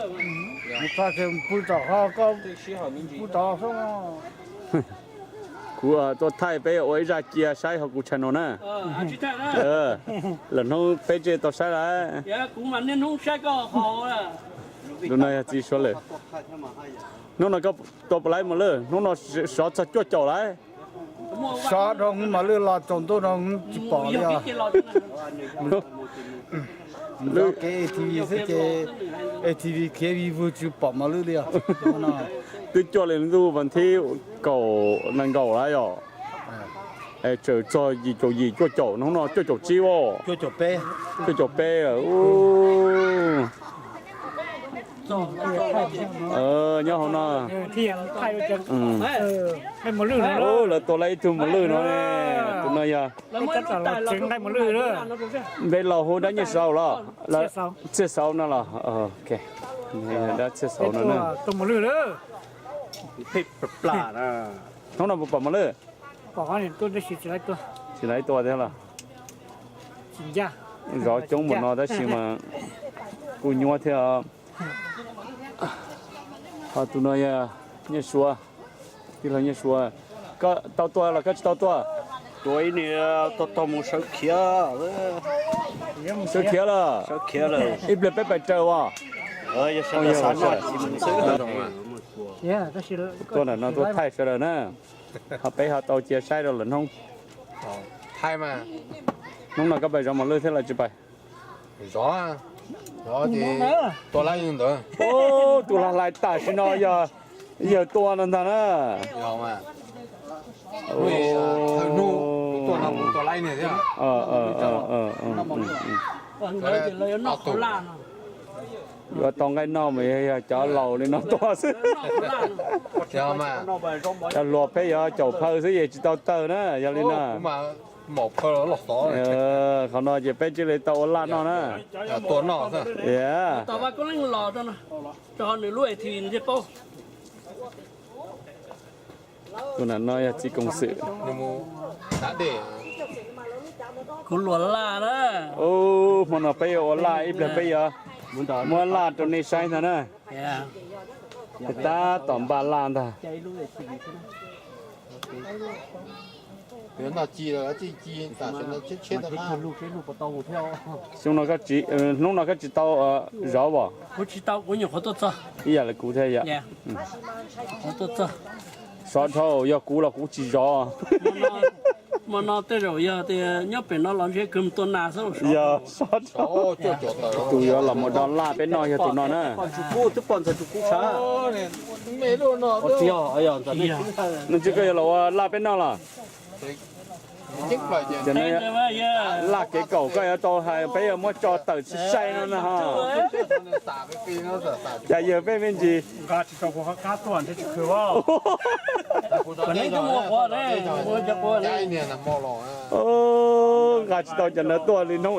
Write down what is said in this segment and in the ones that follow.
Mus txog ces pw tom qhov koj pw tod xwb. Kuv tuaj thaij peb ua ib zaj cia saib hauv kuv channel na. Lwm hnub peb tsij tau saib lawm. Tus no yog txiv Suav lawm. Hnub no koj tua puas laib mos lwj? Hnub no sov txog cuaj caum lawm. Sov dhau hwv mos lwj los tsaus ntuj no tsis pom li os. Mus zov kev A T V xwb ces A T V khiav vij vwg tsis pom mos lwj li os. Twb cuaj li ntuj vas thib kaum nees nkaum lawm yom. Tseem txog yim caum yim cuaj caum, hnub no cuaj caum tsib os. Cuaj caum peb. Nyob hauv no. Lawv tua lawv ib tug mos lwj no ne. Tus no yog npe laus hu dab Nyiaj Xauv los? Txhiaj Xauv no los? Dab Txhiaj Xauv no. Hnub no puas pom mos lwj? Tsis laib tua thiab los? Zov coob mus no tab sis mas kuj nyuaj thiab. Ho tus no yog Nyiaj Suav, tij laug Nyiaj Suav. Koj tau tua los koj tsis tau tua? Tua ib niag tau tau mus sawv khiav. Sawv khiav lawm. Ib pliag peb pais raws as. Tuaj ntawm no tuaj thaij sawv daws na. Ho peb ho tau cia saib rau lwm hnub. Hnub no koj pais zov mos lwj thiab los tsis pais? Zov, zov ces tua lab ntawd. Tus hlais hlais tam sim no yog yawg tua no ntag na. Yuav tau nqaij noj mas yog cov laus li no tua xwb. Cov hluas peb yuav caum phaw xwb yeej tsis tau tawg na, yog li no. Qhov no ces peb cia li tau ua laj noj na. Tus nam no yog txiv koom xwm. Kuv luag laj na. Hmo no peb yuav ua laj, ib pliag peb yuav muab laj rau nej saib ntag na. Tab tom npaj laj ntag. Hnub no koj tsis tau zov os? Ib yam li kuv thiab yom. Sov dhau, yog kuv los kuv tsis zov. Hmo no tej zaum yog tias nyob pem no los ntshe kawg mus tua nas xwb. Yog, tus yuav los mus do laj peb noj yog tus no na. Nws tsis koj yuav los ua laj peb noj los? Laj kev kaum koj yuav tau hais peb yuav muab tso tawm sai sai no na ho. Cas yawg peb me ntsis. Nqa tsis tau cov ntawd tuaj li hnub,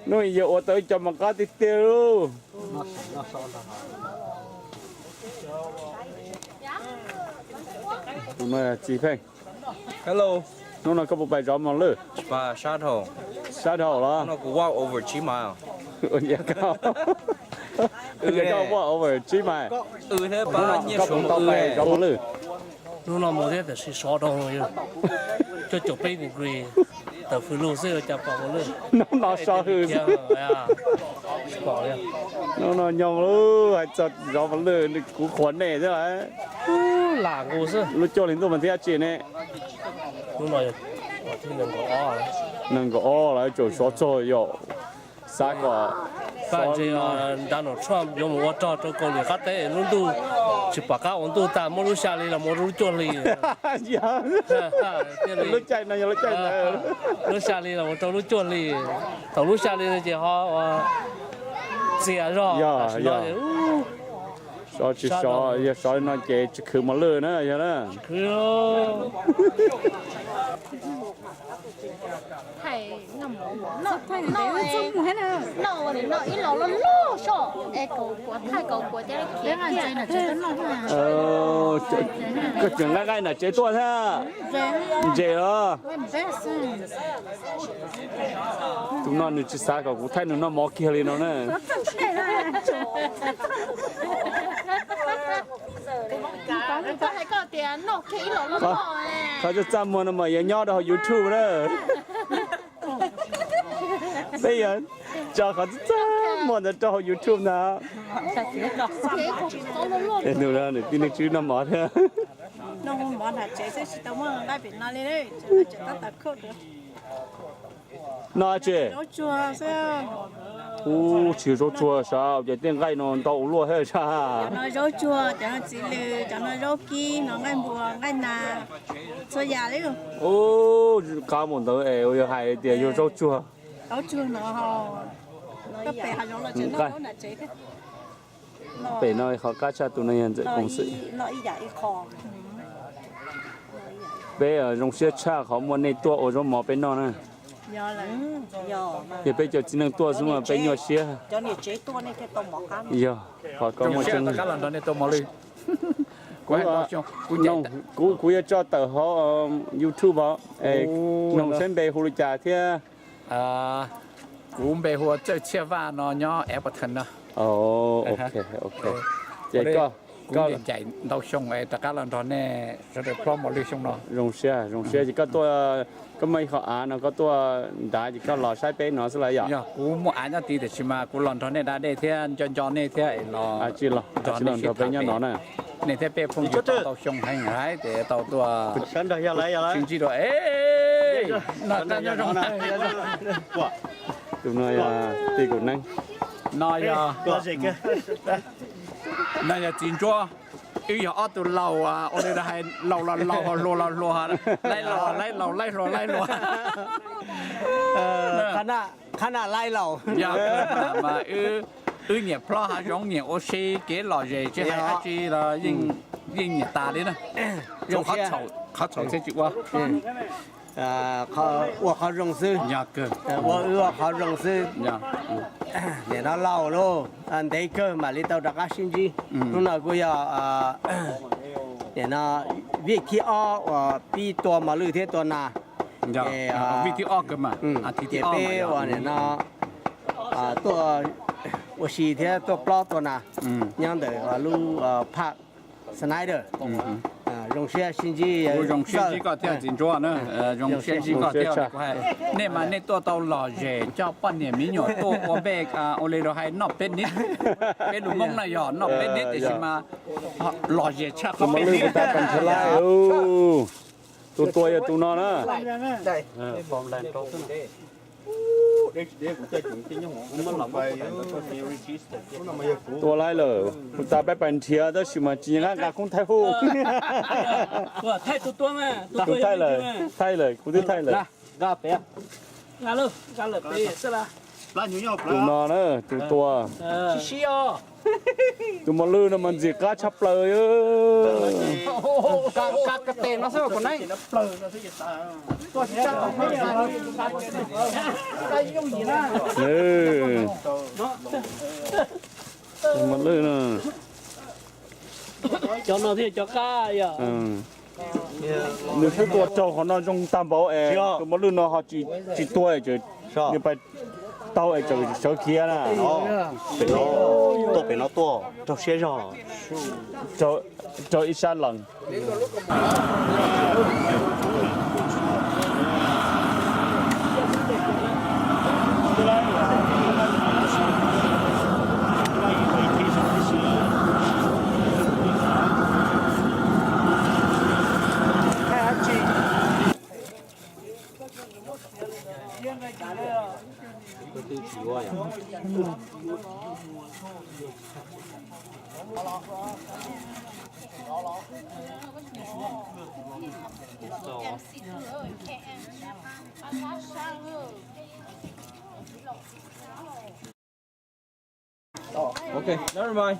hnub yawg ua tau ib co mos qab tiag tiag lauj. Tus no txiv Pheej. Hnub no koj puas pais zov mos lwj? Sab dhau los? Koj walk over tsib mais. Hnub no koj puas tau pais zov mos lwj? Hnub no mus thiab tiam sis sov dhau, cuaj caum peb degree, tawm fws lug xwb cas pom mos lwj. Hnub no sov hwm. Hnub no nyoog lawm hais txog zov mos lwj kuv qhuas nej thiab. Lam nqus xwb. Lub cuaj hli ntuj mas thiab tsis ne. Nees nkaum ob lawm tseem sov txog yom. Xav kom Donald Trump yuav mus ua rog rau Kaus Lim qab teb lub ntuj tsis pom qab ua ntuj tag, muab lub xya hli los mus rau lub cuaj hli. Lub caij no yog lub caij ntawd. Lub xya hli los mus rau lub cuaj hli. Thaum lub xya hli no ces ho txias zog. Sov tsis sov, yog sov li no ces tsis khwv mos lwj na yog na. Koj tseem nqaij nqaij nram tsev tuaj thiab? Ntses los? Tus no nws tsis xav kom kuv thaij nws noj mov kiag li no na. Qhov txaj txaj muag no mas yuav nyob rau hauv YouTube na. Peb yuav tso qhov txaj txaj muag ntawd rau hauv YouTube ntag. Nws tij neej tswb noj mov thiab. Noj tsi? Ub, tsis yog zaub tsuag sav, ces tej nqaij no ntau ua luaj thiab sas. Ub, qab mus ntawd es yog hais tias yog zaub tsuag. Pem no qhov qab tshaj tus no yog ntxawm koom xwm. Peb zoo siab tshaj qhov muaj nej tuaj ua zaub mov peb noj na. Yog peb cov txiv neej tuaj xwb mas peb nyuaj siab. Yog, qhov koj muaj tseeb. Kuv yuav tso tawm hauv YouTube os. Noog saib npe hu li cas thiab? Kuv npe hu ua Txawj Txhiaj Vaj no, nyob Appleton no. Ces kuv ncaim ntau xyoo es rov qab los nrog nej sawv daws plob mos lwj xyoo no. Zoo siab, zoo siab ces koj tuaj, koj muaj ib qho av no koj tuaj nrad ces koj los saib peb no xwb los yom? Yog, kuv muaj av nyob tid tiam sis mas kuv los nrog nej da dej thiab nco nco nej thiab es los nrog nej sib tham pem. Nej thiab peb phooj ywg tau ntau xyoo heev lawm ces tau tuaj sib ntsib dua. Tus no yog tij kuv neeb. No yog, no yog txiv ntsuab. Wb yog ob tug laus, ua li hais laus los laus, hluas los hluas, laib los laib laus, laib hluas laib hluas. Qhab na laib laus. Yog, mas wb nyiam plob hav zoov, nyiam ua si, kev lom zem tsis hais dab tsi los yeej nyiam tas li na. Qhov txhaum thiab tsis ua, ua qhov zoo xwb. Ua wb ua qhov zoo xwb. Nim no laus lauj, ntev kawg mam li tau rov qab sib ntsib. Hnub no kuj yog nim no vij thib ob uas pib tua mos lwj thiab tua nas. Vij thib ob kawg mas, ces peb ua nim no tuaj ua si thiab tuaj plob tua nas nyob ntawm lub Park Snyder. Zoo siab sib ntsib. Kuv zoo siab ntsib koj thiab txiv ntsuab na. Zoo siab ntsib koj thiab. Nej mas nej tuaj tau lom zem coj poj niam me nyuam tuaj ua npej, ua li los hais noj peb nib. Peb lus Hmoob na yog noj peb nib tiam sis mas lom zem tshaj qhov peb nib. Tus tua yog tus no na. Tua laib lawm, kuv tas peb pais nrhiav tab sis mas tsis nqa nqa koob thaij hu. Thaij lawm, kuv twb thaij lawm. Tus no na, tus tua. Tus mos lwj no mas ntxim qab tshaj plaws. Tus mos lwj no, cov no thiaj cov qab yog. Nws twb tua raug qhov no zoo tag npaum es tus mos lwj no ho tsis tuag, nws pais taug es tseem sawv khiav na. Tuaj pem no tuaj raug siab zog, raug ib sab lees. Okay, never mind.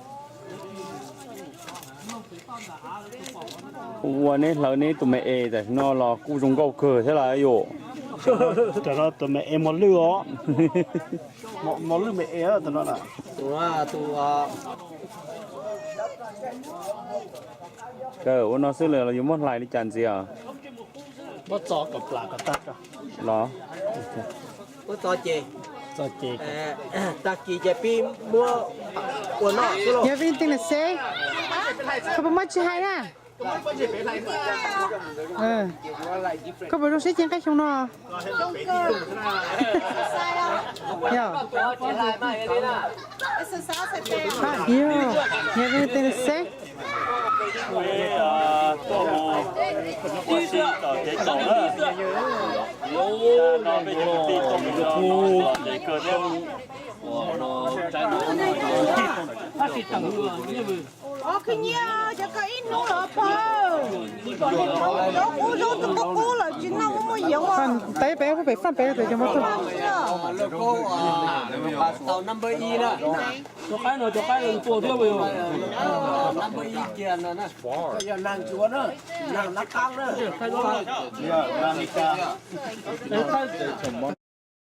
Kuv ua neb hlawv neb tus me es tam sim no los kuj zoo nkauj kawg thiab las yom. Tam no tus me es mos lwj os. Mos lwj me es tam no. Kaw ua no xwb los yuav muab hlais li cas ntxiv os? Los, tag kis ces pib muab ua noj xwb los. Yog vim li ntawd na seb, koj puas muaj tsis hais na? Koj puas zoo siab ceev nqaij xyoo no? Yog, yog vim li ntawd na seb. Ov, khwv nyiaj cov ko ib hnub los pawg. Cov qub zaub tus qub qub lawm tsis noj muaj muaj yeev. Peb peb peb faj peb tus cov mos tug. Cov qaib no cov qaib tua thiab. Number ib kiag no na. Yog nag ntsuav na, nag nab qab na.